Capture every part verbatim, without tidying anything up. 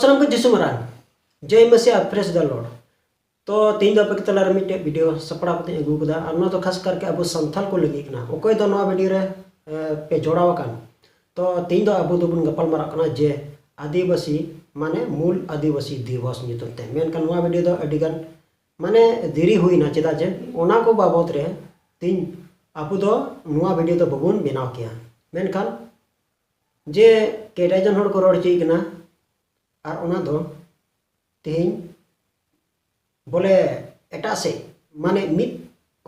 ᱥᱟᱱᱟᱢ ᱠᱚ ᱡᱤᱥᱩ ᱢᱟᱨᱟᱝ ᱡᱚᱭ ᱢᱟᱥᱤ ᱟᱨ praise the Lord᱾ ᱛᱚ ᱛᱮᱦᱮᱧ ᱫᱚ ᱟᱯᱮ ᱠᱚ ᱛᱟᱞᱟᱨᱮ ᱢᱤᱫᱴᱮᱡ ᱵᱷᱤᱰᱤᱭᱳ ᱥᱟᱯᱲᱟᱣ ᱠᱟᱛᱮᱧ ᱟᱹᱜᱩ ᱠᱟᱫᱟ, ᱟᱨ ᱱᱚᱣᱟ ᱫᱚ ᱠᱷᱟᱥ ᱠᱟᱨᱠᱮ ᱟᱵᱚ ᱥᱟᱱᱛᱟᱞ ᱠᱚ ᱞᱟᱹᱜᱤᱫ ᱠᱟᱱᱟ᱾ ᱚᱠᱚᱭ ᱫᱚ ᱱᱚᱣᱟ ᱵᱷᱤᱰᱤᱭᱳ ᱨᱮ ᱮ, ᱯᱮ ᱡᱚᱲᱟᱣ ᱟᱠᱟᱱ, ᱛᱚ ᱛᱮᱦᱮᱧ ᱫᱚ ᱟᱵᱚ ᱫᱚᱵᱚᱱ ᱜᱟᱯᱟᱞ ᱢᱟᱨᱟᱜ ᱠᱟᱱᱟ ᱡᱮ ᱟᱹᱫᱤᱵᱟᱹᱥᱤ ᱢᱟᱱᱮ ᱢᱩᱞ ᱟᱹᱫᱤᱵᱟᱹᱥᱤ ᱫᱤᱵᱚᱥ ᱧᱩᱛᱩᱢ ᱛᱮ᱾ ᱢᱮᱱᱠᱷᱟᱱ ᱱᱚᱣᱟ ᱵᱷᱤᱰᱤᱭᱳ ᱫᱚ ᱟᱹᱰᱤ ᱜᱟᱱ ᱢᱟᱱᱮ ᱫᱮᱨᱤ ᱦᱩᱭᱱᱟ, ᱪᱮᱫᱟᱜ ᱡᱮ ᱚᱱᱟ ᱠᱚ ᱵᱟᱵᱚᱛ ᱨᱮ ᱛᱮᱦᱮᱧ ᱟᱵᱚ ᱫᱚ ᱱᱚᱣᱟ ᱵᱷᱤᱰᱤᱭᱳ ᱫᱚ ᱵᱟᱵᱚᱱ ᱵᱮᱱᱟᱣ ᱠᱮᱭᱟ᱾ ᱢᱮᱱᱠᱷᱟᱱ ᱡᱮ ᱠᱮᱴᱟᱭ ᱡᱚᱱ ᱦᱚᱲ ᱠᱚ ᱨᱚᱲ ᱦᱚᱪᱚᱭᱮᱫ ᱠᱟᱱᱟ, ᱟᱨ ᱚᱱᱟ ᱫᱚ ᱛᱮᱦᱮᱧ ᱵᱚᱞᱮ ᱮᱴᱟᱜ ᱥᱮᱫ, ᱢᱟᱱᱮ ᱢᱤᱫ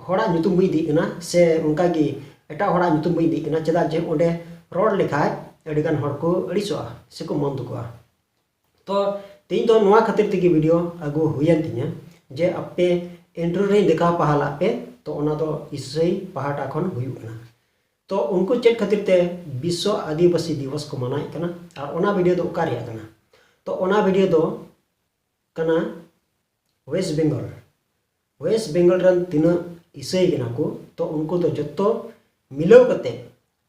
ᱦᱚᱲᱟᱜ ᱧᱩᱛᱩᱢ ᱵᱟᱹᱧ ᱤᱫᱤᱭᱮᱫ ᱠᱟᱱᱟ, ᱥᱮ ᱚᱱᱠᱟᱜᱮ ᱮᱴᱟᱜ ᱦᱚᱲᱟᱜ ᱧᱩᱛᱩᱢ ᱵᱟᱹᱧ ᱤᱫᱤᱭᱮᱫ ᱠᱟᱱᱟ, ᱪᱮᱫᱟᱜ ᱡᱮ ᱚᱸᱰᱮ ᱨᱚᱲ ᱞᱮᱠᱷᱟᱡ ᱟᱹᱰᱤᱜᱟᱱ ᱦᱚᱲ ᱠᱚ ᱟᱹᱲᱤᱥᱚᱜᱼᱟ ᱥᱮᱠᱚ ᱢᱚᱱ ᱫᱩᱠᱚᱜᱼᱟ᱾ ᱛᱚ ᱛᱮᱦᱮᱧ ᱫᱚ ᱱᱚᱣᱟ ᱠᱷᱟᱹᱛᱤᱨ ᱛᱮᱜᱮ ᱵᱷᱤᱰᱤᱭᱳ ᱟᱹᱜᱩ ᱦᱩᱭᱮᱱ ᱛᱤᱧᱟᱹ, ᱡᱮ ᱟᱯᱮ ᱤᱱᱴᱟᱨᱵᱷᱤᱭᱩ ᱨᱮᱧ ᱫᱮᱠᱷᱟᱣ ᱯᱟᱦᱟᱞᱟᱜ ᱯᱮ, ᱛᱚ ᱚᱱᱟ ᱫᱚ ᱤᱥᱟᱹᱭ ᱯᱟᱦᱴᱟ ᱠᱷᱚᱱ ᱦᱩᱭᱩᱜ ᱠᱟᱱᱟ᱾ ᱛᱚ ᱩᱱᱠᱩ ᱪᱮᱫ ᱠᱷᱟᱹᱛᱤᱨ ᱛᱮ ᱵᱤᱥᱥᱚ ᱟᱹᱫᱤᱵᱟᱹᱥᱤ ᱫᱤᱵᱚᱥ ᱠᱚ ᱢᱟᱱᱟᱣᱮᱫ ᱠᱟᱱᱟ, ᱟᱨ ᱚᱱᱟ ᱵᱷᱤᱰᱤᱭᱳ ᱫᱚ ᱚᱠᱟ ᱨᱮᱭᱟᱜ ᱠᱟᱱᱟ? ᱛᱚ ᱚᱱᱟ ᱵᱷᱤᱰᱤᱭᱳ ᱫᱚ ᱠᱟᱱᱟ ᱳᱭᱮᱥᱴ ᱵᱮᱝᱜᱚᱞ᱾ ᱳᱭᱮᱥᱴ ᱵᱮᱝᱜᱚᱞ ᱨᱮᱱ ᱛᱤᱱᱟᱹᱜ ᱤᱥᱟᱹᱭ ᱠᱟᱱᱟ ᱠᱚ, ᱛᱚ ᱩᱱᱠᱩ ᱫᱚ ᱡᱚᱛᱚ ᱢᱤᱞᱟᱹᱣ ᱠᱟᱛᱮ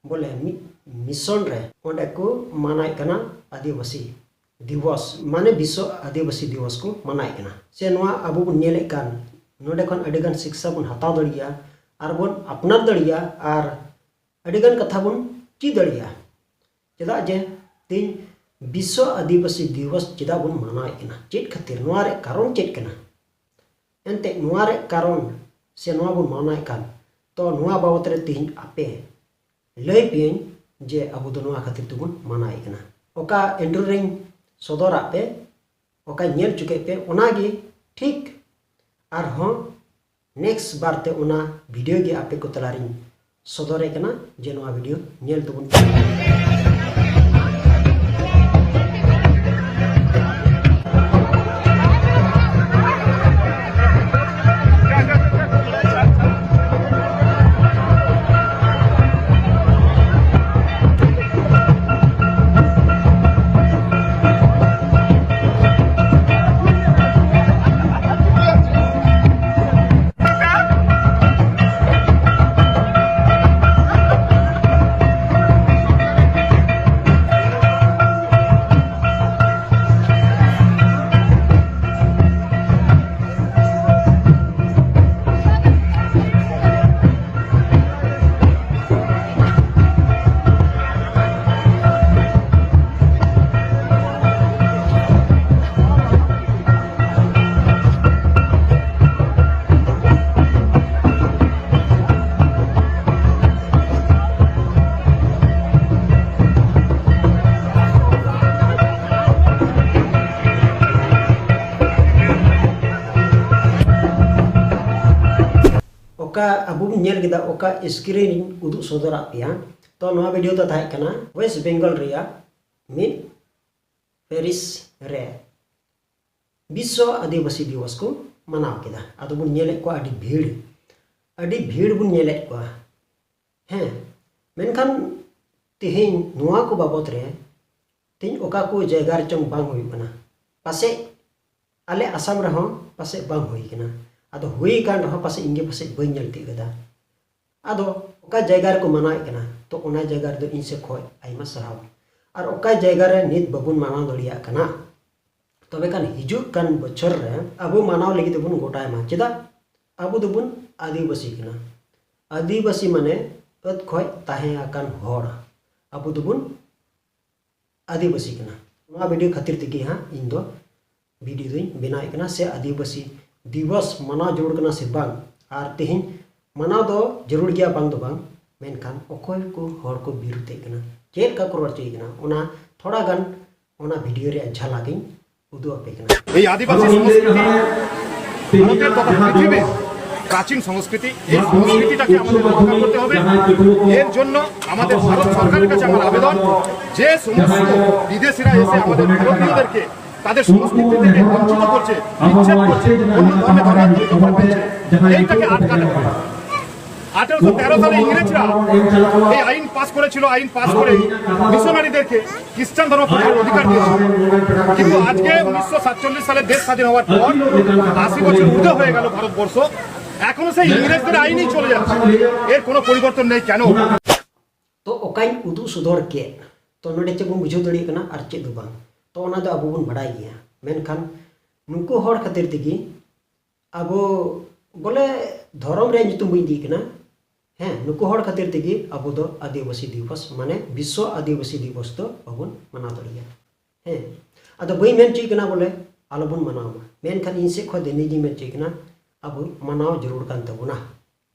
ᱵᱚᱞᱮ ᱢᱤᱫ ᱢᱤᱥᱚᱱ ᱨᱮ ᱚᱸᱰᱮ ᱠᱚ ᱢᱟᱱᱟᱣᱮᱫ ᱠᱟᱱᱟ ᱟᱹᱫᱤᱵᱟᱹᱥᱤ ᱫᱤᱵᱚᱥ, ᱢᱟᱱᱮ ᱵᱤᱥᱥᱚ ᱟᱹᱫᱤᱵᱟᱹᱥᱤ ᱫᱤᱵᱚᱥ ᱠᱚ ᱢᱟᱱᱟᱣᱮᱫ ᱠᱟᱱᱟ᱾ ᱥᱮ ᱱᱚᱣᱟ ᱟᱵᱚ ᱵᱚᱱ ᱧᱮᱞᱮᱫ ᱠᱟᱱ, ᱱᱚᱰᱮ ᱠᱷᱚᱱ ᱟᱹᱰᱤᱜᱟᱱ ᱥᱤᱠᱥᱟ ᱵᱚᱱ ᱦᱟᱛᱟᱣ ᱫᱟᱲᱮᱭᱟᱜᱼᱟ, ᱟᱨ ᱵᱚᱱ ᱟᱯᱱᱟᱨ ᱫᱟᱲᱮᱭᱟᱜᱼᱟ, ᱟᱨ ᱟᱹᱰᱤᱜᱟᱱ ᱠᱟᱛᱷᱟ ᱵᱚᱱ ᱪᱮᱫ ᱫᱟᱲᱮᱭᱟᱜᱼᱟ᱾ ᱪᱮᱫᱟᱜ ᱡᱮ ᱛᱮᱦᱮᱧ ᱵᱤᱥᱥᱚ ᱟᱹᱫᱤᱵᱟᱹᱥᱤ ᱫᱤᱵᱚᱥ ᱪᱮᱫᱟᱜ ᱵᱚᱱ ᱢᱟᱱᱟᱣᱮᱫ ᱠᱟᱱᱟ, ᱪᱮᱫ ᱠᱷᱟᱹᱛᱤᱨ, ᱱᱚᱣᱟ ᱨᱮ ᱠᱟᱨᱚᱱ ᱪᱮᱫ ᱠᱟᱱᱟ? ᱮᱱᱛᱮᱫ ᱱᱚᱣᱟ ᱨᱮ ᱠᱟᱨᱚᱱ ᱥᱮ ᱱᱚᱣᱟ ᱵᱚᱱ ᱢᱟᱱᱟᱣᱮᱫ ᱠᱟᱱ, ᱛᱚ ᱱᱚᱣᱟ ᱵᱟᱵᱚᱛ ᱨᱮ ᱛᱮᱦᱮᱧ ᱟᱯᱮ ᱞᱟᱹᱭ ᱯᱮᱭᱟᱹᱧ ᱡᱮ ᱟᱵᱚ ᱫᱚ ᱱᱚᱣᱟ ᱠᱷᱟᱹᱛᱤᱨ ᱛᱮᱵᱚᱱ ᱢᱟᱱᱟᱣᱮᱫ ᱠᱟᱱᱟ᱾ ᱚᱠᱟ ᱤᱱᱴᱨᱳ ᱨᱮᱧ ᱥᱚᱫᱚᱨᱟᱜ ᱯᱮ, ᱚᱠᱟᱧ ᱧᱮᱞ ᱦᱚᱪᱚ ᱠᱮᱫ ᱯᱮ, ᱚᱱᱟᱜᱮ ᱴᱷᱤᱠ᱾ ᱟᱨᱦᱚᱸ ᱱᱮᱠᱥᱴ ᱵᱟᱨ ᱛᱮ ᱚᱱᱟ ᱵᱷᱤᱰᱤᱭᱳ ᱜᱮ ᱟᱯᱮ ᱠᱚ ᱛᱟᱞᱟᱨᱤᱧ ᱥᱚᱫᱚᱨᱮ ᱠᱟᱱᱟ, ᱡᱮ ᱱᱚᱣᱟ ᱵᱷᱤᱰᱤᱭᱳ ᱧᱮᱞ ᱛᱟᱵᱚᱱ ᱯᱮ᱾ ᱚᱠᱟ ᱟᱵᱚ ᱵᱚᱱ ᱧᱮᱞ ᱠᱮᱫᱟ, ᱚᱠᱟ screen ᱨᱤᱧ ᱩᱫᱩᱜ ᱥᱚᱫᱚᱨᱟᱜ ᱯᱮᱭᱟ, ᱛᱚ ᱱᱚᱣᱟ video ᱫᱚ ᱛᱟᱦᱮᱸ ᱠᱟᱱᱟ West Bengal ᱨᱮᱭᱟᱜ ᱢᱤᱫ parish ᱨᱮ ᱵᱤᱥᱥᱚ ᱟᱹᱫᱤᱵᱟᱹᱥᱤ ᱫᱤᱵᱚᱥ ᱠᱚ ᱢᱟᱱᱟᱣ ᱠᱮᱫᱟ᱾ ᱟᱫᱚ ᱵᱚᱱ ᱧᱮᱞᱮᱫ ᱠᱚᱣᱟ ᱟᱹᱰᱤ ᱵᱷᱤᱲ, ᱟᱹᱰᱤ ᱵᱷᱤᱲ ᱵᱚᱱ ᱧᱮᱞᱮᱫ ᱠᱚᱣᱟ᱾ ᱦᱮᱸ, ᱢᱮᱱᱠᱷᱟᱱ ᱛᱮᱦᱮᱧ ᱱᱚᱣᱟ ᱠᱚ ᱵᱟᱵᱚᱛ ᱨᱮ ᱛᱮᱦᱮᱧ ᱚᱠᱟ ᱠᱚ ᱡᱟᱭᱜᱟ ᱨᱮᱪᱚᱝ ᱵᱟᱝ ᱦᱩᱭᱩᱜ ᱠᱟᱱᱟ, ᱯᱟᱥᱮᱡ ᱟᱞᱮ ᱟᱥᱟᱢ ᱨᱮᱦᱚᱸ ᱯᱟᱥᱮᱡ ᱵᱟᱝ ᱦᱩᱭ ᱠᱟᱱᱟ᱾ ᱟᱫᱚ ᱦᱩᱭ ᱟᱠᱟᱱ ᱨᱮᱦᱚᱸ ᱯᱟᱥᱮᱡ ᱤᱧ ᱜᱮ ᱯᱟᱥᱮᱡ ᱵᱟᱹᱧ ᱧᱮᱞ ᱛᱤᱭᱳᱜ ᱠᱟᱫᱟ᱾ ᱟᱫᱚ ᱚᱠᱟ ᱡᱟᱭᱜᱟ ᱨᱮᱠᱚ ᱢᱟᱱᱟᱣᱮᱫ ᱠᱟᱱᱟ, ᱛᱚ ᱚᱱᱟ ᱡᱟᱭᱜᱟ ᱨᱮᱫᱚ ᱤᱧ ᱥᱮᱫ ᱠᱷᱚᱱ ᱟᱭᱢᱟ ᱥᱟᱨᱦᱟᱣ᱾ ᱟᱨ ᱚᱠᱟ ᱡᱟᱭᱜᱟ ᱨᱮ ᱱᱤᱛ ᱵᱟᱵᱚᱱ ᱢᱟᱱᱟᱣ ᱫᱟᱲᱮᱭᱟᱜ ᱠᱟᱱᱟ, ᱛᱚᱵᱮ ᱠᱷᱟᱱ ᱦᱤᱡᱩᱜ ᱠᱟᱱ ᱵᱚᱪᱷᱚᱨ ᱨᱮ ᱟᱵᱚ ᱢᱟᱱᱟᱣ ᱞᱟᱹᱜᱤᱫ ᱫᱚᱵᱚᱱ ᱜᱚᱴᱟᱭ ᱢᱟ᱾ ᱪᱮᱫᱟᱜ? ᱟᱵᱚ ᱫᱚᱵᱚᱱ ᱟᱹᱫᱤᱵᱟᱹᱥᱤ ᱠᱟᱱᱟ᱾ ᱟᱹᱫᱤᱵᱟᱹᱥᱤ ᱢᱟᱱᱮ ᱟᱹᱛ ᱠᱷᱚᱱ ᱛᱟᱦᱮᱸ ᱟᱠᱟᱱ ᱦᱚᱲ᱾ ᱟᱵᱚ ᱫᱚᱵᱚᱱ ᱟᱹᱫᱤᱵᱟᱹᱥᱤ ᱠᱟᱱᱟ᱾ ᱱᱚᱣᱟ video ᱠᱷᱟᱹᱛᱤᱨ ᱛᱮᱜᱮ ᱦᱟᱸᱜ ᱤᱧ ᱫᱚ video ᱫᱚᱧ ᱵᱮᱱᱟᱣᱮᱫ ᱠᱟᱱᱟ, ᱥᱮ ᱟᱹᱫᱤᱵᱟᱹᱥᱤ ᱫᱤᱵᱚᱥ ᱢᱟᱱᱟᱣ ᱡᱟᱹᱨᱩᱲ ᱠᱟᱱᱟ ᱥᱮ ᱵᱟᱝ, ᱟᱨ ᱛᱮᱦᱮᱧ ᱢᱟᱱᱟᱣ ᱫᱚ ᱡᱟᱹᱨᱩᱲ ᱜᱮᱭᱟ ᱵᱟᱝ ᱫᱚ ᱵᱟᱝ, ᱢᱮᱱᱠᱷᱟᱱ ᱚᱠᱚᱭ ᱠᱚ ᱦᱚᱲ ᱠᱚ ᱵᱤᱨᱩᱫᱷᱮᱫ ᱠᱟᱱᱟ, ᱪᱮᱫ ᱞᱮᱠᱟ ᱠᱚ ᱨᱚᱲ ᱦᱚᱪᱚᱭᱮᱫ ᱠᱟᱱᱟ, ᱚᱱᱟ ᱛᱷᱚᱲᱟ ᱜᱟᱱ ᱚᱱᱟ video ᱨᱮᱭᱟᱜ ᱡᱷᱟᱞᱟᱠ ᱤᱧ ᱩᱫᱩᱜ ᱟᱯᱮ ᱠᱟᱱᱟ᱾ এই আদিবাসী সংস্কৃতি ভারতের তথা পৃথিবীর প্রাচীন সংস্কৃতি। এই সংস্কৃতিটাকে আমাদের রক্ষা করতে হবে। এর জন্য আমাদের ভারত সরকারের কাছে আমার আবেদন, যে সমস্ত বিদেশিরা এসে আমাদের ভারতীয়দেরকে তাদের সংস্কৃতি থেকে বঞ্চিত করছে, বিচ্ছেদ করছে, অন্য ধর্মে ধর্মান্তরিত করছে, এইটাকে আটকাতে হবে। আঠারোশো তেরো সালে ইংরেজরা এই আইন পাস করেছিল। আইন পাস করে মিশনারিদেরকে খ্রিস্টান ধর্ম প্রচারের অধিকার দিয়েছিল। কিন্তু আজকে উনিশশো সাতচল্লিশ সালে দেশ স্বাধীন হওয়ার পর আশি বছর ঊর্ধ্ব হয়ে গেল ভারতবর্ষ, এখনো সেই ইংরেজদের আইনই চলে যাচ্ছে। এর কোনো পরিবর্তন নেই কেন? ᱛᱚ ᱚᱠᱟᱧ ᱩᱫᱩᱜ ᱥᱚᱫᱚᱨ ᱠᱮᱫ, ᱛᱚ ᱱᱚᱰᱮ ᱪᱮᱫ ᱵᱚᱱ ᱵᱩᱡᱷᱟᱹᱣ ᱫᱟᱲᱮᱭᱟᱜ ᱠᱟᱱᱟ ᱟᱨ ᱪᱮᱫ ᱫᱚ ᱵᱟᱝ, ᱛᱚ ᱚᱱᱟ ᱫᱚ ᱟᱵᱚ ᱵᱚᱱ ᱵᱟᱰᱟᱭ ᱜᱮᱭᱟ᱾ ᱢᱮᱱᱠᱷᱟᱱ ᱱᱩᱠᱩ ᱦᱚᱲ ᱠᱷᱟᱹᱛᱤᱨ ᱛᱮᱜᱮ ᱟᱵᱚ ᱵᱚᱞᱮ ᱫᱷᱚᱨᱚᱢ ᱨᱮᱭᱟᱜ ᱧᱩᱛᱩᱢ ᱵᱟᱹᱧ ᱤᱫᱤᱭᱮᱫ ᱠᱟᱱᱟ᱾ ᱦᱮᱸ, ᱱᱩᱠᱩ ᱦᱚᱲ ᱠᱷᱟᱹᱛᱤᱨ ᱛᱮᱜᱮ ᱟᱵᱚ ᱫᱚ ᱟᱹᱫᱤᱵᱟᱹᱥᱤ ᱫᱤᱵᱚᱥ, ᱢᱟᱱᱮ ᱵᱤᱥᱥᱚ ᱟᱹᱫᱤᱵᱟᱹᱥᱤ ᱫᱤᱵᱚᱥ ᱫᱚ ᱵᱟᱵᱚᱱ ᱢᱟᱱᱟᱣ ᱫᱟᱲᱮᱭᱟᱜᱼᱟ᱾ ᱦᱮᱸ, ᱟᱫᱚ ᱵᱟᱹᱧ ᱢᱮᱱ ᱦᱚᱪᱚᱭᱮᱫ ᱠᱟᱱᱟ ᱵᱚᱞᱮ ᱟᱞᱚᱵᱚᱱ ᱢᱟᱱᱟᱣ ᱢᱟ, ᱢᱮᱱᱠᱷᱟᱱ ᱤᱧ ᱥᱮᱫ ᱠᱷᱚᱱ ᱫᱚ ᱱᱤᱭᱟᱹᱜᱤᱧ ᱢᱮᱱ ᱦᱚᱪᱚᱭᱮᱫ ᱠᱟᱱᱟ, ᱟᱵᱚ ᱢᱟᱱᱟᱣ ᱡᱟᱹᱨᱩᱲ ᱠᱟᱱ ᱛᱟᱵᱚᱱᱟ᱾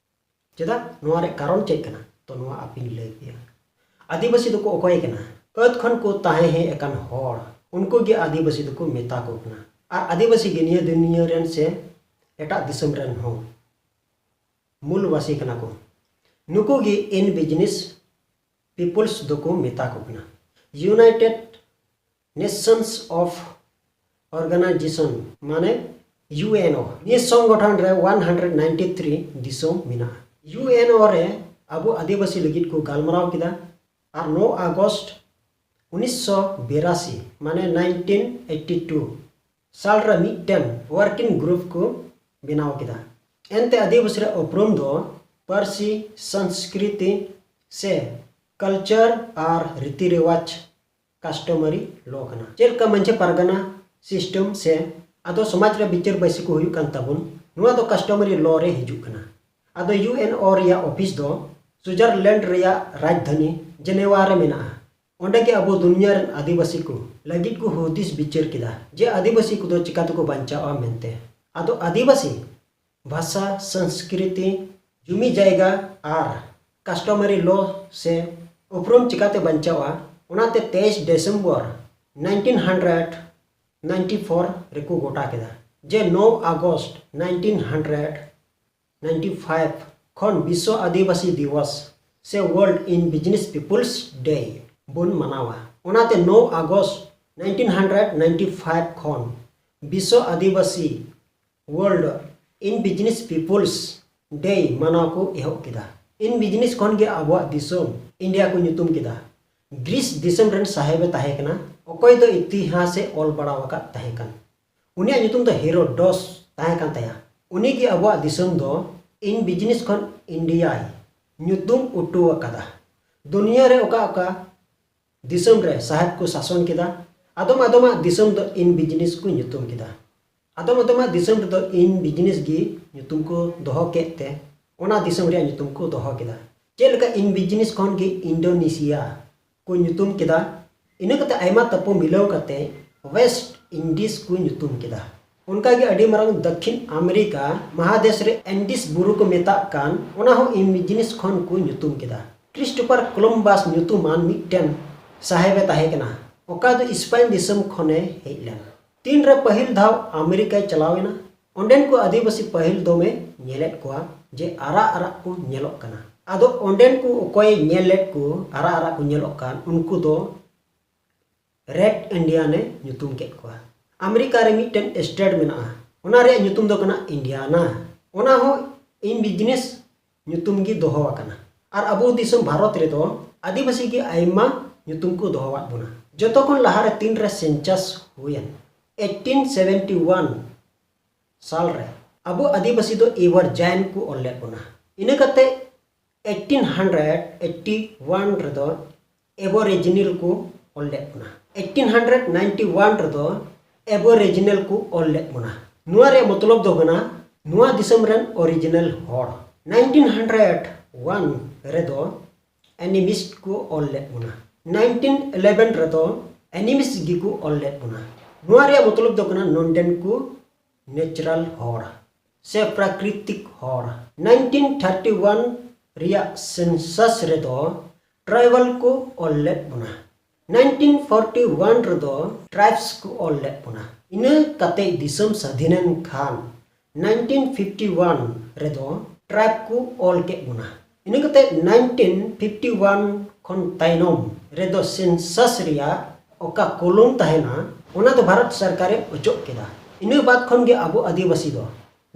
ᱪᱮᱫᱟᱜ? ᱱᱚᱣᱟ ᱨᱮᱭᱟᱜ ᱠᱟᱨᱚᱱ ᱪᱮᱫ ᱠᱟᱱᱟ? ᱛᱚ ᱱᱚᱣᱟ ᱟᱯᱮᱧ ᱞᱟᱹᱭ ᱯᱮᱭᱟ᱾ ᱟᱹᱫᱤᱵᱟᱹᱥᱤ ᱫᱚᱠᱚ ᱚᱠᱚᱭ ᱠᱟᱱᱟ? ᱟᱹᱛ ᱠᱷᱚᱱ ᱠᱚ ᱛᱟᱦᱮᱸ ᱦᱮᱡ ᱟᱠᱟᱱ ᱦᱚᱲ, ᱩᱱᱠᱩ ᱜᱮ ᱟᱹᱫᱤᱵᱟᱹᱥᱤ ᱫᱚᱠᱚ ᱢᱮᱛᱟ ᱠᱚ ᱠᱟᱱᱟ᱾ ᱟᱨ ᱟᱹᱫᱤᱵᱟᱹᱥᱤ ᱜᱮ ᱱᱤᱭᱟᱹ ᱫᱩᱱᱤᱭᱟᱹ ᱨᱮᱱ ᱥᱮ ᱮᱴᱟᱜ ᱫᱤᱥᱚᱢ ᱨᱮᱱ ᱦᱚᱸ ᱢᱩᱞᱵᱟᱥᱤ ᱠᱟᱱᱟ ᱠᱚ᱾ ᱱᱩᱠᱩ ᱜᱮ indigenous peoples ᱫᱚᱠᱚ ᱢᱮᱛᱟ ᱠᱚ ᱠᱟᱱᱟ᱾ United Nations of Organization ᱢᱟᱱᱮ ᱤᱭᱩ ᱮᱱ ᱳ, ᱱᱤᱭᱟᱹ ᱥᱚᱝᱜᱚᱴᱷᱚᱱ ᱨᱮ ᱚᱣᱟᱱ ᱦᱟᱱᱰᱨᱮᱰ ᱱᱟᱭᱤᱱᱴᱤ ᱛᱷᱨᱤ ᱫᱤᱥᱚᱢ ᱢᱮᱱᱟᱜᱼᱟ᱾ ᱤᱭᱩ ᱮᱱ ᱳ ᱨᱮ ᱟᱵᱚ ᱟᱹᱫᱤᱵᱟᱹᱥᱤ ᱞᱟᱹᱜᱤᱫ ᱠᱚ ᱜᱟᱞᱢᱟᱨᱟᱣ ᱠᱮᱫᱟ᱾ ᱟᱨ ᱱᱚ ᱟᱜᱚᱥᱴ ᱩᱱᱤᱥᱥᱚ ᱵᱤᱨᱟᱥᱤ ᱢᱟᱱᱮ ᱱᱟᱭᱤᱱᱴᱤᱱ ᱮᱭᱤᱴᱤ ᱴᱩ ᱥᱟᱞ ᱨᱮ ᱢᱤᱫᱴᱮᱱ working group ᱠᱚ ᱵᱮᱱᱟᱣ ᱠᱮᱫᱟ᱾ ᱮᱱᱛᱮ ᱟᱹᱫᱤᱵᱟᱹᱥᱤ ᱨᱮᱭᱟᱜ ᱩᱯᱨᱩᱢ ᱫᱚ ᱯᱟᱹᱨᱥᱤ, ᱥᱚᱝᱥᱠᱨᱤᱛᱤ ᱥᱮ culture ᱟᱨ ᱨᱤᱛᱤ ᱨᱮᱣᱟᱡᱽ, customary law ᱠᱟᱱᱟ᱾ ᱪᱮᱫ ᱞᱮᱠᱟ ᱢᱟᱹᱡᱷᱤ ᱯᱟᱨᱜᱟᱱᱟ system ᱥᱮ ᱟᱫᱚ ᱥᱚᱢᱟᱡᱽ ᱨᱮ ᱵᱤᱪᱟᱹᱨ ᱵᱟᱹᱭᱥᱤ ᱠᱚ ᱦᱩᱭᱩᱜ ᱠᱟᱱ ᱛᱟᱵᱚᱱ, ᱱᱚᱣᱟ ᱫᱚ customary law ᱨᱮ ᱦᱤᱡᱩᱜ ᱠᱟᱱᱟ᱾ ᱟᱫᱚ ᱤᱭᱩ ᱮᱱ ᱳ ᱨᱮᱭᱟᱜ ᱚᱯᱷᱤᱥ ᱫᱚ ᱥᱩᱭᱡᱟᱨᱞᱮᱱᱰ ᱨᱮᱭᱟᱜ ᱨᱟᱡᱽᱫᱷᱟᱱᱤ ᱡᱮᱱᱮᱣᱟ ᱨᱮ ᱢᱮᱱᱟᱜᱼᱟ᱾ ᱚᱸᱰᱮ ᱜᱮ ᱟᱵᱚ ᱫᱩᱱᱤᱭᱟᱹ ᱨᱮᱱ ᱟᱹᱫᱤᱵᱟᱹᱥᱤ ᱠᱚ ᱞᱟᱹᱜᱤᱫ ᱠᱚ ᱦᱩᱫᱤᱥ ᱵᱤᱪᱟᱹᱨ ᱠᱮᱫᱟ ᱡᱮ ᱟᱹᱫᱤᱵᱟᱹᱥᱤ ᱠᱚᱫᱚ ᱪᱤᱠᱟ ᱛᱮᱠᱚ ᱵᱟᱧᱪᱟᱣᱟ ᱢᱮᱱᱛᱮ᱾ ᱟᱫᱚ ᱟᱹᱫᱤᱵᱟᱹᱥᱤ ᱵᱷᱟᱥᱟ, ᱥᱚᱝᱥᱠᱨᱤᱛᱤ, ᱡᱩᱢᱤ ᱡᱟᱭᱜᱟ ᱟᱨ customary law ᱥᱮ ᱩᱯᱨᱩᱢ ᱪᱤᱠᱟᱛᱮ ᱵᱟᱧᱪᱟᱣᱟ, ᱚᱱᱟᱛᱮ ᱛᱮᱭᱤᱥ December nineteen hundred ninety four ᱨᱮᱠᱚ ᱜᱚᱴᱟ ᱠᱮᱫᱟ ᱡᱮ ᱱᱚ August nineteen hundred ninety five ᱠᱷᱚᱱ ᱵᱤᱥᱥᱚ ᱟᱹᱫᱤᱵᱟᱹᱥᱤ ᱫᱤᱵᱚᱥ ᱥᱮ World Indigenous Peoples Day ᱵᱚᱱ ᱢᱟᱱᱟᱣᱟ᱾ ᱚᱱᱟᱛᱮ ᱱᱚ August nineteen hundred ninety five ᱠᱷᱚᱱ ᱵᱤᱥᱥᱚ ᱟᱹᱫᱤᱵᱟᱹᱥᱤ World Indigenous Peoples Day ᱢᱟᱱᱟᱣ ᱠᱚ ᱮᱦᱚᱵ ᱠᱮᱫᱟ᱾ Indigenous ᱠᱷᱚᱱ ᱜᱮ ᱟᱵᱚᱣᱟᱜ ᱫᱤᱥᱚᱢ ᱤᱱᱰᱤᱭᱟ ᱠᱚ ᱧᱩᱛᱩᱢ ᱠᱮᱫᱟ᱾ ᱜᱨᱤᱥ ᱫᱤᱥᱚᱢ ᱨᱮᱱ ᱥᱟᱦᱮᱵᱮ ᱛᱟᱦᱮᱸ ᱠᱟᱱᱟ, ᱚᱠᱚᱭ ᱫᱚ ᱤᱛᱤᱦᱟᱥ ᱮ ᱚᱞ ᱵᱟᱲᱟᱣ ᱟᱠᱟᱫ ᱛᱟᱦᱮᱸ ᱠᱟᱱ᱾ ᱩᱱᱤᱭᱟᱜ ᱧᱩᱛᱩᱢ ᱫᱚ ᱦᱮᱨᱳᱰᱚᱥ ᱛᱟᱦᱮᱸ ᱠᱟᱱ ᱛᱟᱭᱟ᱾ ᱩᱱᱤ ᱜᱮ ᱟᱵᱚᱣᱟᱜ ᱫᱤᱥᱚᱢ ᱫᱚ Indigenous ᱠᱷᱚᱱ ᱤᱱᱰᱤᱭᱟᱭ ᱧᱩᱛᱩᱢ ᱚᱴᱚ ᱟᱠᱟᱫᱟ᱾ ᱫᱩᱱᱤᱭᱟᱹ ᱨᱮ ᱚᱠᱟ ᱚᱠᱟ ᱫᱤᱥᱚᱢ ᱨᱮ ᱥᱟᱦᱮᱵ ᱠᱚ ᱥᱟᱥᱚᱱ ᱠᱮᱫᱟ, ᱟᱫᱚᱢ ᱟᱫᱚᱢᱟᱜ ᱫᱤᱥᱚᱢ ᱫᱚ Indigenous ᱠᱚ ᱧᱩᱛᱩᱢ ᱠᱮᱫᱟ᱾ ᱟᱫᱚᱢ ᱟᱫᱚᱢᱟᱜ ᱫᱤᱥᱚᱢ ᱨᱮᱫᱚ Indigenous ᱜᱮ ᱧᱩᱛᱩᱢ ᱠᱚ ᱫᱚᱦᱚ ᱠᱮᱫ ᱛᱮ ᱚᱱᱟ ᱫᱤᱥᱚᱢ ᱨᱮᱭᱟᱜ ᱧᱩᱛᱩᱢ ᱠᱚ ᱫᱚᱦᱚ ᱠᱮᱫᱟ᱾ ᱪᱮᱫ ᱞᱮᱠᱟ Indigenous ᱠᱷᱚᱱ ᱜᱮ ᱤᱱᱰᱳᱱᱮᱥᱤᱭᱟ ᱠᱚ ᱧᱩᱛᱩᱢ ᱠᱮᱫᱟ, ᱤᱱᱟᱹ ᱠᱟᱛᱮ ᱟᱭᱢᱟ ᱛᱟᱹᱯᱩ ᱢᱤᱞᱟᱹᱣ ᱠᱟᱛᱮ West Indies ᱠᱚ ᱧᱩᱛᱩᱢ ᱠᱮᱫᱟ᱾ ᱚᱱᱠᱟ ᱜᱮ ᱟᱹᱰᱤ ᱢᱟᱨᱟᱝ ᱫᱟᱹᱠᱷᱤᱱ ᱟᱢᱮᱨᱤᱠᱟ ᱢᱟᱦᱟᱫᱮᱥ ᱨᱮ Andes ᱵᱩᱨᱩ ᱠᱚ ᱢᱮᱛᱟᱜ ᱠᱟᱱ, ᱚᱱᱟ ᱦᱚᱸ Indigenous ᱠᱷᱚᱱ ᱠᱚ ᱧᱩᱛᱩᱢ ᱠᱮᱫᱟ᱾ ᱠᱨᱤᱥᱴᱳᱯᱷᱟᱨ ᱠᱚᱞᱚᱢᱵᱟᱥ ᱧᱩᱛᱩᱢᱟᱱ ᱢᱤᱫᱴᱮᱱ ᱥᱟᱦᱮᱵᱮ ᱛᱟᱦᱮᱸ ᱠᱟᱱᱟ, ᱚᱠᱟ ᱫᱚ ᱥᱯᱮᱱ ᱫᱤᱥᱚᱢ ᱠᱷᱚᱱᱮ ᱦᱮᱡ ᱞᱮᱱ᱾ ᱛᱤᱱᱨᱮ ᱯᱟᱹᱦᱤᱞ ᱫᱷᱟᱣ ᱟᱢᱮᱨᱤᱠᱟᱭ ᱪᱟᱞᱟᱣ ᱮᱱᱟ, ᱚᱸᱰᱮᱱ ᱠᱚ ᱟᱹᱫᱤᱵᱟᱹᱥᱤ ᱯᱟᱹᱦᱤᱞ ᱫᱚᱢᱮ ᱧᱮᱞᱮᱫ ᱠᱚᱣᱟ, ᱡᱮ ᱟᱨᱟᱜ ᱟᱨᱟᱜ ᱠᱚ ᱧᱮᱞᱚᱜ ᱠᱟᱱᱟ᱾ ᱟᱫᱚ ᱚᱸᱰᱮᱱ ᱠᱚ ᱚᱠᱚᱭᱮ ᱧᱮᱞ ᱞᱮᱫ ᱠᱚ ᱟᱨᱟᱜ ᱟᱨᱟᱜ ᱠᱚ ᱧᱮᱞᱚᱜ ᱠᱟᱱ, ᱩᱱᱠᱩ ᱫᱚ ᱨᱮᱰ ᱤᱱᱰᱤᱭᱟᱱ ᱮ ᱧᱩᱛᱩᱢ ᱠᱮᱫ ᱠᱚᱣᱟ᱾ ᱟᱢᱮᱨᱤᱠᱟ ᱨᱮ ᱢᱤᱫᱴᱮᱱ ᱥᱴᱮᱴ ᱢᱮᱱᱟᱜᱼᱟ, ᱚᱱᱟ ᱨᱮᱭᱟᱜ ᱧᱩᱛᱩᱢ ᱫᱚ ᱠᱟᱱᱟ ᱤᱱᱰᱤᱭᱟᱱᱟ᱾ ᱚᱱᱟ ᱦᱚᱸ ᱤᱱᱰᱤᱡᱤᱱᱟᱥ ᱧᱩᱛᱩᱢ ᱜᱮ ᱫᱚᱦᱚ ᱟᱠᱟᱱᱟ᱾ ᱟᱨ ᱟᱵᱚ ᱫᱤᱥᱚᱢ ᱵᱷᱟᱨᱚᱛ ᱨᱮᱫᱚ ᱟᱹᱫᱤᱵᱟᱹᱥᱤ ᱜᱮ ᱟᱭᱢᱟ ᱧᱩᱛᱩᱢ ᱠᱚ ᱫᱚᱦᱚᱣᱟᱫ ᱵᱚᱱᱟ᱾ ᱡᱚᱛᱚ ᱠᱷᱚᱱ ᱞᱟᱦᱟᱨᱮ ᱛᱤᱱᱨᱮ ᱥᱮᱱᱥᱟᱥ ᱦᱩᱭᱮᱱ, ᱮᱭᱤᱴᱤᱱ ᱥᱮᱵᱷᱮᱱᱴᱤ ᱣᱟᱱ ᱥᱟᱞ ᱨᱮ ᱟᱵᱚ ᱟᱹᱫᱤᱵᱟᱹᱥᱤ ᱫᱚ ᱮᱵᱚᱨ ᱡᱟᱭᱤᱱ ᱠᱚ ᱚᱞ ᱞᱮᱫ ᱵᱚᱱᱟ᱾ ᱤᱱᱟᱹ ᱠᱟᱛᱮ ᱮᱭᱤᱴᱤᱱ ᱦᱟᱱᱰᱨᱮᱰ ᱮᱭᱤᱴᱤ ᱣᱟᱱ ᱨᱮᱫᱚ ᱮᱵᱚᱨᱤᱡᱤᱱᱟᱞ ᱠᱚ ᱚᱞ ᱞᱮᱫ ᱵᱚᱱᱟ᱾ ᱮᱭᱤᱴᱤᱱ ᱦᱟᱱᱰᱨᱮᱰ ᱱᱟᱭᱤᱱᱴᱤ ᱣᱟᱱ ᱨᱮᱫᱚ ᱮᱵᱚᱨᱤᱡᱤᱱᱟᱞ ᱠᱚ ᱚᱞ ᱞᱮᱫ ᱵᱚᱱᱟ᱾ ᱱᱚᱣᱟ ᱨᱮᱭᱟᱜ ᱢᱚᱛᱞᱚᱵ ᱫᱚ ᱠᱟᱱᱟ ᱱᱚᱣᱟ ᱫᱤᱥᱚᱢ ᱨᱮᱱ ᱚᱨᱤᱡᱤᱱᱟᱞ ᱦᱚᱲ᱾ ᱱᱟᱭᱤᱱᱴᱤᱱ ᱦᱟᱱᱰᱨᱮᱰ ᱣᱟᱱ ᱨᱮᱫᱚ ᱮᱱᱤᱢᱤᱥᱴ ᱠᱚ ᱚᱞ ᱞᱮᱫ ᱵᱚᱱᱟ᱾ ᱱᱟᱭᱤᱱᱴᱤᱱ ᱤᱞᱮᱵᱷᱮᱱ ᱨᱮᱫᱚ ᱮᱱᱤᱢᱤᱥᱴ ᱜᱮᱠᱚ ᱚᱞ ᱞᱮᱫ ᱵᱚᱱᱟ᱾ ᱱᱚᱣᱟ ᱨᱮᱭᱟᱜ ᱢᱚᱛᱞᱚᱵ ᱫᱚ ᱠᱟᱱᱟ ᱱᱚᱰᱮᱱ ᱠᱚ ᱱᱮᱪᱟᱨᱟᱞ ᱦᱚᱲ ᱥᱮ ᱯᱨᱟᱠᱨᱤᱛᱤᱠ ᱦᱚᱲ᱾ ᱱᱟᱭᱤᱱᱴᱤᱱ ᱛᱷᱟᱨᱴᱤ ᱣᱟᱱ ᱨᱮᱭᱟᱜ ᱥᱮᱱᱥᱟᱥ ᱨᱮᱫᱚ ᱴᱨᱟᱭᱵᱟᱞ ᱠᱚ ᱚᱞ ᱞᱮᱫ ᱵᱚᱱᱟ᱾ ᱱᱟᱭᱤᱱᱴᱤᱱ ᱯᱷᱳᱨᱴᱤ ᱣᱟᱱ ᱨᱮᱫᱚ ᱴᱨᱟᱭᱵᱥ ᱠᱚ ᱚᱞ ᱞᱮᱫ ᱵᱚᱱᱟ᱾ ᱤᱱᱟᱹ ᱠᱟᱛᱮ ᱫᱤᱥᱚᱢ ᱥᱟᱹᱫᱷᱤᱱᱮᱱ ᱠᱷᱟᱱ ᱱᱟᱭᱤᱱᱴᱤᱱ ᱯᱷᱤᱯᱴᱤ ᱣᱟᱱ ᱨᱮᱫᱚ ᱴᱨᱟᱭᱵ ᱠᱚ ᱚᱞ ᱠᱮᱫ ᱵᱚᱱᱟ᱾ ᱤᱱᱟᱹ ᱠᱟᱛᱮ ᱱᱟᱭᱤᱱᱴᱤᱱ ᱯᱷᱤᱯᱴᱤ ᱣᱟᱱ ᱠᱷᱚᱱ ᱛᱟᱭᱱᱚᱢ ᱨᱮᱫᱚ ᱥᱮᱱᱥᱟᱥ ᱨᱮᱭᱟᱜ ᱚᱠᱟ ᱠᱚᱞᱚᱢ ᱛᱟᱦᱮᱱᱟ, ᱚᱱᱟ ᱫᱚ ᱵᱷᱟᱨᱚᱛ ᱥᱚᱨᱠᱟᱨᱮ ᱚᱪᱚᱜ ᱠᱮᱫᱟ᱾ ᱤᱱᱟᱹ ᱵᱟᱫ ᱠᱷᱚᱱ ᱜᱮ ᱟᱵᱚ ᱟᱹᱫᱤᱵᱟᱹᱥᱤ ᱫᱚ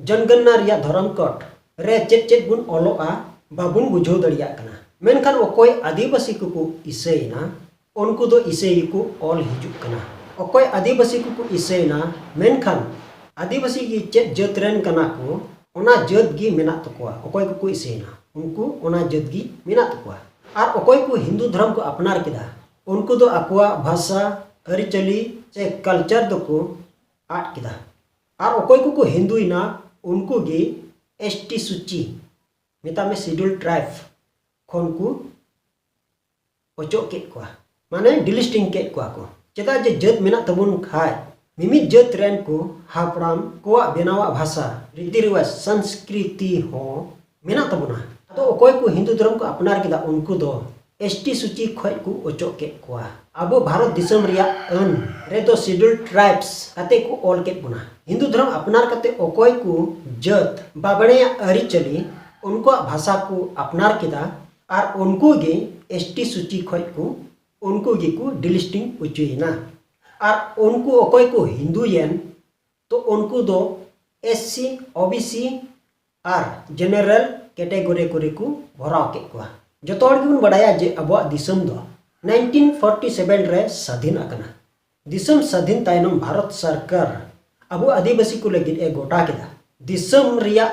ᱡᱚᱱᱜᱚᱱᱱᱟ ᱨᱮᱭᱟᱜ ᱫᱷᱚᱨᱚᱢ ᱠᱳᱰ ᱨᱮ ᱪᱮᱫ ᱪᱮᱫ ᱵᱚᱱ ᱚᱞᱚᱜᱼᱟ, ᱵᱟᱵᱚᱱ ᱵᱩᱡᱷᱟᱹᱣ ᱫᱟᱲᱮᱭᱟᱜ ᱠᱟᱱᱟ᱾ ᱢᱮᱱᱠᱷᱟᱱ ᱚᱠᱚᱭ ᱟᱹᱫᱤᱵᱟᱹᱥᱤ ᱠᱚᱠᱚ ᱤᱥᱟᱹᱭᱮᱱᱟ, ᱩᱱᱠᱩ ᱫᱚ ᱤᱥᱟᱹᱭ ᱜᱮᱠᱚ ᱚᱞ ᱦᱤᱡᱩᱜ ᱠᱟᱱᱟ᱾ ᱚᱠᱚᱭ ᱟᱹᱫᱤᱵᱟᱹᱥᱤ ᱠᱚᱠᱚ ᱤᱥᱟᱹᱭᱮᱱᱟ, ᱢᱮᱱᱠᱷᱟᱱ ᱟᱹᱫᱤᱵᱟᱹᱥᱤ ᱜᱮ ᱪᱮᱫ ᱡᱟᱹᱛ ᱨᱮᱱ ᱠᱟᱱᱟ ᱠᱚ, ᱚᱱᱟ ᱡᱟᱹᱛ ᱜᱮ ᱢᱮᱱᱟᱜ ᱛᱟᱠᱚᱣᱟ᱾ ᱚᱠᱚᱭ ᱠᱚᱠᱚ ᱤᱥᱟᱹᱭᱮᱱᱟ, ᱩᱱᱠᱩ ᱚᱱᱟ ᱡᱟᱹᱛ ᱜᱮ ᱢᱮᱱᱟᱜ ᱛᱟᱠᱚᱣᱟ᱾ ᱟᱨ ᱚᱠᱚᱭ ᱠᱚ ᱦᱤᱱᱫᱩ ᱫᱷᱚᱨᱚᱢ ᱠᱚ ᱟᱯᱱᱟᱨ ᱠᱮᱫᱟ, ᱩᱱᱠᱩ ᱫᱚ ᱟᱠᱚᱣᱟᱜ ᱵᱷᱟᱥᱟ, ᱟᱹᱨᱤᱪᱟᱹᱞᱤ ᱥᱮ ᱠᱟᱞᱪᱟᱨ ᱫᱚᱠᱚ ᱟᱫ ᱠᱮᱫᱟ᱾ ᱟᱨ ᱚᱠᱚᱭ ᱠᱚᱠᱚ ᱦᱤᱱᱫᱩᱭᱮᱱᱟ, ᱩᱱᱠᱩ ᱜᱮ ᱮᱥ ᱴᱤ ᱥᱩᱪᱤ, ᱢᱮᱛᱟᱜ ᱢᱮ ᱥᱤᱰᱩᱞ ᱴᱨᱟᱭᱵᱽ ᱠᱷᱚᱱ ᱠᱚ ᱚᱪᱚᱜ ᱠᱮᱫ ᱠᱚᱣᱟ, ᱢᱟᱱᱮ ᱰᱤᱞᱤᱥᱴᱤᱝ ᱠᱮᱫ ᱠᱚᱣᱟ ᱠᱚ᱾ ᱪᱮᱫᱟᱜ ᱡᱮ ᱡᱟᱹᱛ ᱢᱮᱱᱟᱜ ᱛᱟᱵᱚᱱ ᱠᱷᱟᱡ, ᱢᱤᱢᱤᱫ ᱡᱟᱹᱛ ᱨᱮᱱ ᱠᱚ ᱦᱟᱯᱲᱟᱢ ᱠᱚᱣᱟᱜ ᱵᱮᱱᱟᱣᱟᱜ ᱵᱷᱟᱥᱟ, ᱨᱤᱛᱤ ᱨᱮᱣᱟᱡᱽ, ᱥᱚᱝᱥᱠᱨᱤᱛᱤ ᱦᱚᱸ ᱢᱮᱱᱟᱜ ᱛᱟᱵᱚᱱᱟ᱾ ᱟᱫᱚ ᱚᱠᱚᱭ ᱠᱚ ᱦᱤᱱᱫᱩ ᱫᱷᱚᱨᱚᱢ ᱠᱚ ᱟᱯᱱᱟᱨ ᱠᱮᱫᱟ, ᱩᱱᱠᱩ ᱫᱚ ᱮᱥ ᱴᱤ ᱥᱩᱪᱤ ᱠᱷᱚᱡ ᱠᱚ ᱚᱪᱚᱜ ᱠᱮᱫ ᱠᱚᱣᱟ᱾ ᱟᱵᱚ ᱵᱷᱟᱨᱚᱛ ᱫᱤᱥᱚᱢ ᱨᱮᱭᱟᱜ ᱟᱹᱱ ᱨᱮᱫᱚ Scheduled Tribes ᱠᱟᱛᱮ ᱠᱚ ᱚᱞ ᱠᱮᱫ ᱵᱚᱱᱟ᱾ ᱦᱤᱱᱫᱩ ᱫᱷᱚᱨᱚᱢ ᱟᱯᱱᱟᱨ ᱠᱟᱛᱮ ᱚᱠᱚᱭ ᱠᱚ ᱡᱟᱹᱛ ᱵᱟᱵᱽᱲᱮᱭᱟᱜ ᱟᱹᱨᱤᱪᱟᱹᱞᱤ, ᱩᱱᱠᱩᱣᱟᱜ ᱵᱷᱟᱥᱟ ᱠᱚ ᱟᱯᱱᱟᱨ ᱠᱮᱫᱟ ᱟᱨ ᱩᱱᱠᱩ ᱜᱮ ᱮᱥ ᱴᱤ ᱥᱩᱪᱤ ᱠᱷᱚᱡ ᱠᱚ, ᱩᱱᱠᱩ ᱜᱮᱠᱚ delisting ᱚᱪᱚᱭᱮᱱᱟ᱾ ᱟᱨ ᱩᱱᱠᱩ ᱚᱠᱚᱭ ᱠᱚ ᱦᱤᱱᱫᱩᱭᱮᱱ, ᱛᱚ ᱩᱱᱠᱩ ᱫᱚ S C, O B C ᱟᱨ general category ᱠᱚᱨᱮ ᱠᱚ ᱵᱷᱚᱨᱟᱣ ᱠᱮᱫ ᱠᱚᱣᱟ᱾ ᱡᱚᱛᱚ ᱦᱚᱲ ᱜᱮᱵᱚᱱ ᱵᱟᱰᱟᱭᱟ ᱡᱮ ᱟᱵᱚᱣᱟᱜ ᱫᱤᱥᱚᱢ ᱫᱚ nineteen forty seven ᱨᱮ ᱥᱟᱹᱫᱷᱤᱱ ᱟᱠᱟᱱᱟ᱾ ᱫᱤᱥᱚᱢ ᱥᱟᱹᱫᱷᱤᱱ ᱛᱟᱭᱱᱚᱢ ᱵᱷᱟᱨᱚᱛ ᱥᱚᱨᱠᱟᱨ ᱟᱵᱚ ᱟᱹᱫᱤᱵᱟᱹᱥᱤ ᱠᱚ ᱞᱟᱹᱜᱤᱫ ᱮ ᱜᱚᱴᱟ ᱠᱮᱫᱟ᱾ ᱫᱤᱥᱚᱢ ᱨᱮᱭᱟᱜ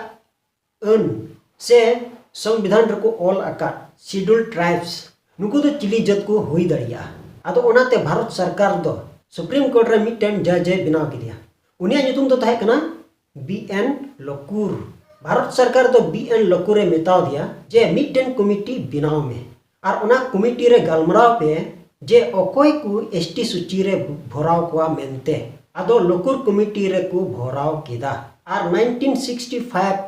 ᱟᱹᱱ ᱥᱮ ᱥᱚᱝᱵᱤᱫᱷᱟᱱ ᱨᱮᱠᱚ ᱚᱞ ᱟᱠᱟᱫ Scheduled Tribes, ᱱᱩᱠᱩ ᱫᱚ ᱪᱤᱞᱤ ᱡᱟᱹᱛ ᱠᱚ ᱦᱩᱭ ᱫᱟᱲᱮᱭᱟᱜᱼᱟ᱾ ᱟᱫᱚ ᱚᱱᱟᱛᱮ ᱵᱷᱟᱨᱚᱛ ᱥᱚᱨᱠᱟᱨ ᱫᱚ Supreme Court ᱨᱮ ᱢᱤᱫᱴᱮᱱ judge ᱮ ᱵᱮᱱᱟᱣ ᱠᱮᱫᱮᱭᱟ᱾ ᱩᱱᱤᱭᱟᱜ ᱧᱩᱛᱩᱢ ᱫᱚ ᱛᱟᱦᱮᱸ ᱠᱟᱱᱟ ᱵᱤ ᱮᱱ ᱞᱚᱠᱩᱨ᱾ ᱵᱷᱟᱨᱚᱛ ᱥᱚᱨᱠᱟᱨ ᱫᱚ ᱵᱤ ᱮᱱ ᱞᱚᱠᱩᱨ ᱮ ᱢᱮᱛᱟᱣ ᱫᱮᱭᱟ ᱡᱮ ᱢᱤᱫᱴᱮᱱ committee ᱵᱮᱱᱟᱣ ᱢᱮ ᱟᱨ ᱚᱱᱟ committee ᱨᱮ ᱜᱟᱞᱢᱟᱨᱟᱣ ᱯᱮ ᱡᱮ ᱚᱠᱚᱭ ᱠᱚ ᱮᱥ ᱴᱤ ᱥᱩᱪᱤ ᱨᱮ ᱵᱷᱚᱨᱟᱣ ᱠᱚᱣᱟ ᱢᱮᱱᱛᱮ᱾ ᱟᱫᱚ ᱞᱚᱠᱩᱨ committee ᱨᱮᱠᱚ ᱵᱷᱚᱨᱟᱣ ᱠᱮᱫᱟ ᱟᱨ nineteen sixty five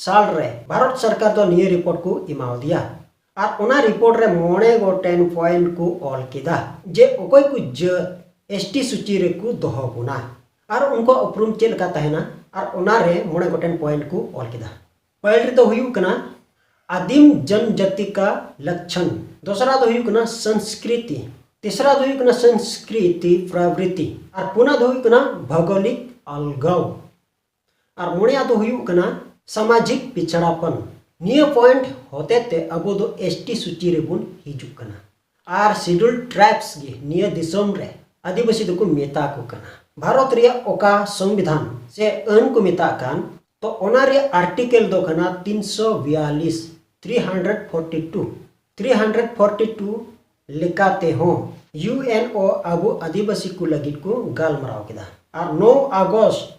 ᱥᱟᱞ ᱨᱮ ᱵᱷᱟᱨᱚᱛ ᱥᱚᱨᱠᱟᱨ ᱫᱚ ᱱᱤᱭᱟᱹ report ᱠᱚ ᱮᱢᱟᱣ ᱫᱮᱭᱟ ᱟᱨ ᱚᱱᱟ report ᱨᱮ ᱢᱚᱬᱮ ᱜᱚᱴᱮᱱ point ᱠᱚ ᱚᱞ ᱠᱮᱫᱟ ᱡᱮ ᱚᱠᱚᱭ ᱠᱚ ᱡᱟᱹᱛ ᱮᱥ ᱴᱤ ᱥᱩᱪᱤ ᱨᱮᱠᱚ ᱫᱚᱦᱚ ᱵᱚᱱᱟ ᱟᱨ ᱩᱱᱠᱩᱣᱟᱜ ᱩᱯᱨᱩᱢ ᱪᱮᱫ ᱞᱮᱠᱟ ᱛᱟᱦᱮᱱᱟ᱾ ᱟᱨ ᱚᱱᱟ ᱨᱮ ᱢᱚᱬᱮ ᱜᱚᱴᱮᱱ point ᱠᱚ ᱚᱞ ᱠᱮᱫᱟ᱾ ᱯᱟᱹᱦᱤᱞ ᱨᱮᱫᱚ ᱦᱩᱭᱩᱜ ᱠᱟᱱᱟ ᱟᱫᱤᱢ ᱡᱚᱱᱡᱟᱛᱤ ᱠᱟ ᱞᱚᱠᱪᱷᱚᱱ, ᱫᱚᱥᱨᱟ ᱫᱚ ᱦᱩᱭᱩᱜ ᱠᱟᱱᱟ ᱥᱚᱝᱥᱠᱨᱤᱛᱤ, ᱛᱮᱥᱨᱟ ᱫᱚ ᱦᱩᱭᱩᱜ ᱠᱟᱱᱟ ᱥᱚᱝᱥᱠᱨᱤᱛᱤ ᱯᱨᱚᱵᱨᱤᱛᱤ, ᱟᱨ ᱯᱩᱱᱟ ᱫᱚ ᱦᱩᱭᱩᱜ ᱠᱟᱱᱟ ᱵᱷᱳᱜᱳᱞᱤᱠ ᱟᱞᱜᱟᱣ, ᱟᱨ ᱢᱚᱬᱮᱭᱟᱜ ᱫᱚ ᱦᱩᱭᱩᱜ ᱠᱟᱱᱟ ᱥᱟᱢᱟᱡᱤᱠ ᱯᱤᱪᱷᱲᱟᱯᱚᱱ᱾ ᱱᱤᱭᱟᱹ point ᱦᱚᱛᱮ ᱛᱮ ᱟᱵᱚ ᱫᱚ ᱮᱥ ᱴᱤ ᱥᱩᱪᱤ ᱨᱮᱵᱚᱱ ᱦᱤᱡᱩᱜ ᱠᱟᱱᱟ᱾ ᱟᱨ Scheduled Tribes ᱜᱮ ᱱᱤᱭᱟᱹ ᱫᱤᱥᱚᱢ ᱨᱮ ᱟᱹᱫᱤᱵᱟᱹᱥᱤ ᱫᱚᱠᱚ ᱢᱮᱛᱟ ᱠᱚ ᱠᱟᱱᱟ᱾ ᱵᱷᱟᱨᱚᱛ ᱨᱮᱭᱟᱜ ᱚᱠᱟ ᱥᱚᱝᱵᱤᱫᱷᱟᱱ ᱥᱮ ᱟᱹᱱ ᱠᱚ ᱢᱮᱛᱟᱜ ᱠᱟᱱ, ᱛᱚ ᱚᱱᱟ ᱨᱮᱭᱟᱜ article ᱫᱚ ᱠᱟᱱᱟ ᱛᱤᱱᱥᱚ ᱵᱤᱭᱟᱞᱤᱥ, three hundred forty two᱾ three hundred forty two ᱞᱮᱠᱟᱛᱮ ᱦᱚᱸ ᱭᱩ ᱮᱱ ᱳ ᱟᱵᱚ ᱟᱹᱫᱤᱵᱟᱹᱥᱤ ᱠᱚ ᱞᱟᱹᱜᱤᱫ ᱠᱚ ᱜᱟᱞᱢᱟᱨᱟᱣ ᱠᱮᱫᱟ᱾ ᱟᱨ ᱱᱚ August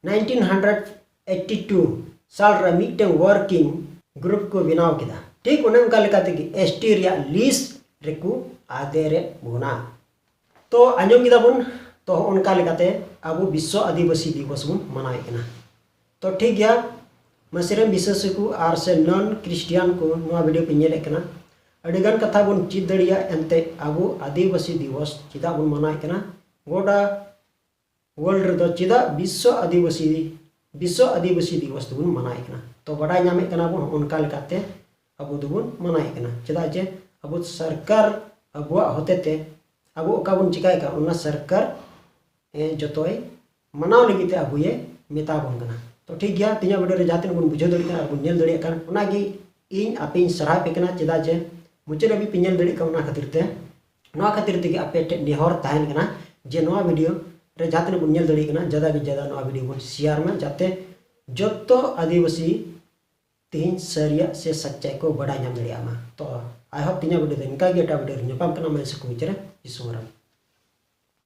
nineteen hundred eighty two ᱥᱟᱞ ᱨᱮ ᱢᱤᱫᱴᱟᱝ working group ᱠᱚ ᱵᱮᱱᱟᱣ ᱠᱮᱫᱟ᱾ ᱴᱷᱤᱠ ᱚᱱᱮ ᱚᱱᱠᱟ ᱞᱮᱠᱟ ᱛᱮᱜᱮ ᱮᱥ ᱴᱤ ᱨᱮᱭᱟᱜ list ᱨᱮᱠᱚ ᱟᱫᱮᱨᱮᱫ ᱵᱚᱱᱟ᱾ ᱛᱚ ᱟᱸᱡᱚᱢ ᱠᱮᱫᱟ ᱵᱚᱱ, ᱛᱚ ᱚᱱᱠᱟ ᱞᱮᱠᱟᱛᱮ ᱟᱵᱚ ᱵᱤᱥᱥᱚ ᱟᱹᱫᱤᱵᱟᱹᱥᱤ ᱫᱤᱵᱚᱥ ᱵᱚᱱ ᱢᱟᱱᱟᱣᱮᱫ ᱠᱟᱱᱟ᱾ ᱛᱚ ᱴᱷᱤᱠ ᱜᱮᱭᱟ, ᱢᱟᱹᱥᱤᱨᱟᱹᱢ ᱵᱤᱥᱥᱟᱹᱥᱤ ᱠᱚ ᱟᱨ ᱥᱮ non Christian ᱠᱚ ᱱᱚᱣᱟ video ᱯᱮ ᱧᱮᱞᱮᱫ ᱠᱟᱱᱟ, ᱟᱹᱰᱤᱜᱟᱱ ᱠᱟᱛᱷᱟ ᱵᱚᱱ ᱪᱮᱫ ᱫᱟᱲᱮᱭᱟᱜᱼᱟ᱾ ᱮᱱᱛᱮ ᱟᱵᱚ ᱟᱹᱫᱤᱵᱟᱹᱥᱤ ᱫᱤᱵᱚᱥ ᱪᱮᱫᱟᱜ ᱵᱚᱱ ᱢᱟᱱᱟᱣᱮᱫ ᱠᱟᱱᱟ? ᱜᱚᱴᱟ ᱣᱟᱨᱞᱰ ᱨᱮᱫᱚ ᱪᱮᱫᱟᱜ ᱵᱤᱥᱥᱚ ᱟᱹᱫᱤᱵᱟᱹᱥᱤ ᱵᱤᱥᱥᱚ ᱟᱹᱫᱤᱵᱟᱹᱥᱤ ᱫᱤᱵᱚᱥ ᱫᱚᱵᱚᱱ ᱢᱟᱱᱟᱣᱮᱫ ᱠᱟᱱᱟ? ᱛᱚ ᱵᱟᱰᱟᱭ ᱧᱟᱢᱮᱫ ᱠᱟᱱᱟ ᱵᱚᱱ, ᱚᱱᱠᱟ ᱞᱮᱠᱟᱛᱮ ᱟᱵᱚ ᱫᱚᱵᱚᱱ ᱢᱟᱱᱟᱣᱮᱫ ᱠᱟᱱᱟ᱾ ᱪᱮᱫᱟᱜ ᱡᱮ ᱟᱵᱚ ᱥᱚᱨᱠᱟᱨ ᱟᱵᱚᱣᱟᱜ ᱦᱚᱛᱮᱛᱮ ᱟᱵᱚ ᱚᱠᱟ ᱵᱚᱱ ᱪᱤᱠᱟᱭᱮᱫ ᱠᱟᱱ, ᱚᱱᱟ ᱥᱚᱨᱠᱟᱨ ᱮ, ᱡᱚᱛᱚᱭ ᱢᱟᱱᱟᱣ ᱞᱟᱹᱜᱤᱫ ᱛᱮ ᱟᱵᱚᱭᱮ ᱢᱮᱛᱟ ᱵᱚᱱ ᱠᱟᱱᱟ᱾ ᱛᱚ ᱴᱷᱤᱠ ᱜᱮᱭᱟ, ᱛᱮᱦᱮᱧᱟᱜ ᱵᱷᱤᱰᱤᱭᱳ ᱨᱮ ᱡᱟᱦᱟᱸ ᱛᱤᱱᱟᱹᱜ ᱵᱚᱱ ᱵᱩᱡᱷᱟᱹᱣ ᱫᱟᱲᱮᱭᱟᱜ ᱠᱟᱱᱟ ᱟᱨ ᱵᱚᱱ ᱧᱮᱞ ᱫᱟᱲᱮᱭᱟᱜ ᱠᱟᱱ, ᱚᱱᱟᱜᱮ ᱤᱧ ᱟᱯᱮᱧ ᱥᱟᱨᱦᱟᱣ ᱯᱮ ᱠᱟᱱᱟ᱾ ᱪᱮᱫᱟᱜ ᱡᱮ ᱢᱩᱪᱟᱹᱫ ᱦᱟᱹᱵᱤᱡ ᱯᱮ ᱧᱮᱞ ᱫᱟᱲᱮᱭᱟᱜ ᱠᱟᱱᱟ, ᱚᱱᱟ ᱠᱷᱟᱹᱛᱤᱨ ᱛᱮ, ᱱᱚᱣᱟ ᱠᱷᱟᱹᱛᱤᱨ ᱛᱮᱜᱮ ᱟᱯᱮ ᱴᱷᱮᱱ ᱱᱮᱦᱚᱨ ᱛᱟᱦᱮᱱ ᱠᱟᱱᱟ ᱡᱮ ᱱᱚᱣᱟ ᱵᱷᱤᱰᱤᱭᱳ ᱨᱮ ᱡᱟᱦᱟᱸ ᱛᱤᱱᱟᱹᱜ ᱵᱚᱱ ᱧᱮᱞ ᱫᱟᱲᱮᱭᱟᱜ ᱠᱟᱱᱟ, ᱡᱟᱫᱟ ᱜᱮ ᱡᱟᱫᱟ ᱱᱚᱣᱟ ᱵᱷᱤᱰᱤᱭᱳ ᱵᱚᱱ ᱥᱮᱭᱟᱨ ᱢᱟ, ᱡᱟᱛᱮ ᱡᱚᱛᱚ ᱟᱹᱫᱤᱵᱟᱹᱥᱤ ᱛᱮᱦᱮᱧ ᱥᱟᱹᱨᱤᱭᱟᱜ ᱥᱮ ᱥᱟᱪᱪᱟᱭ ᱠᱚ ᱵᱟᱰᱟᱭ ᱧᱟᱢ ᱫᱟᱲᱮᱭᱟᱜ ᱢᱟ᱾ ᱛᱚ ᱟᱭ ᱦᱳᱯ ᱛᱮᱦᱮᱧᱟᱜ ᱵᱷᱤᱰᱤᱭᱳ ᱫᱚ ᱤᱱᱠᱟ ᱜᱮ, ᱮᱴᱟᱜ ᱵᱷᱤᱰᱤᱭᱳ ᱨᱮ ᱧᱟᱯᱟᱢ ᱠᱟᱱᱟ᱾ ᱢᱟ ᱥᱩᱠᱩ ᱵᱤᱪᱟᱹᱨ ᱡᱤᱥᱩ ᱢᱟᱨᱟᱝ᱾